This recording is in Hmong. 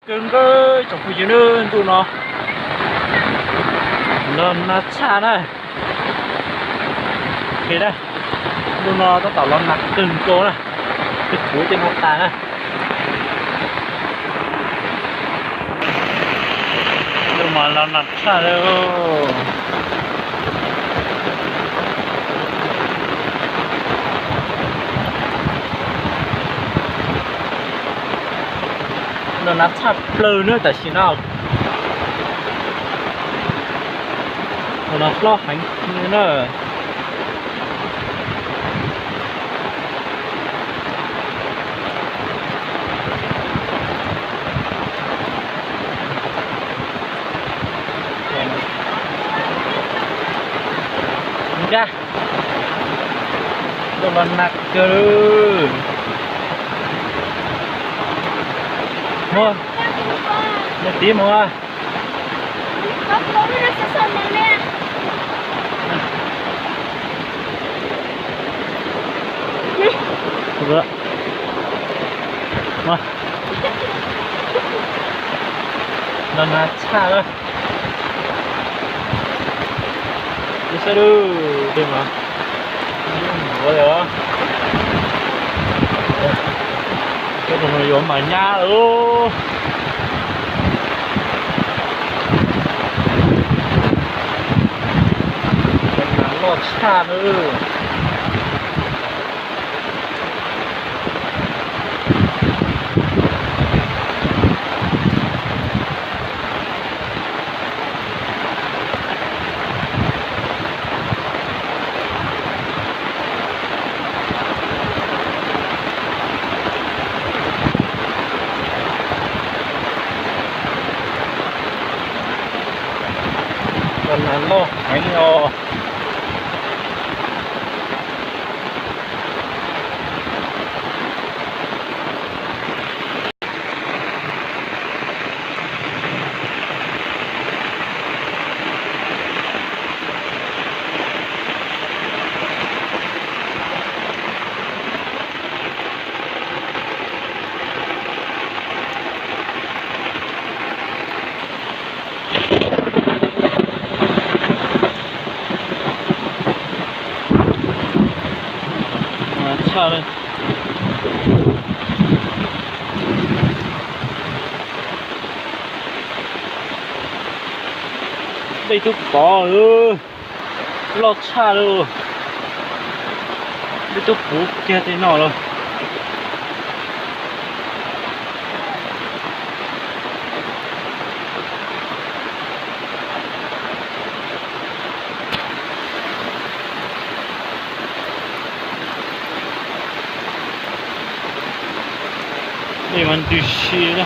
Kawg nkaus tsoom phooj ywg na, ntuj no los nag tshaj na. Ntuj no tab tom los nag kawg nkaus na, twb puv tej no tas na. Ntuj mas los nag tshaj li. Los nag tshaj plaws na tam sim no. Los nag hlob heev na. Nkag, los nag kawg. Mus, mus tiv mus. Los nag tshaj lawm. Saib dub, tej mas ua li os. Tej no yuav mas nyab lawm. Loj tshaj lawm. Los nag loj heev os. Tshaj li. Peb tub pov, loj tshaj li. Peb tub puv kiag tej no lawm. Dej mas ntws si na.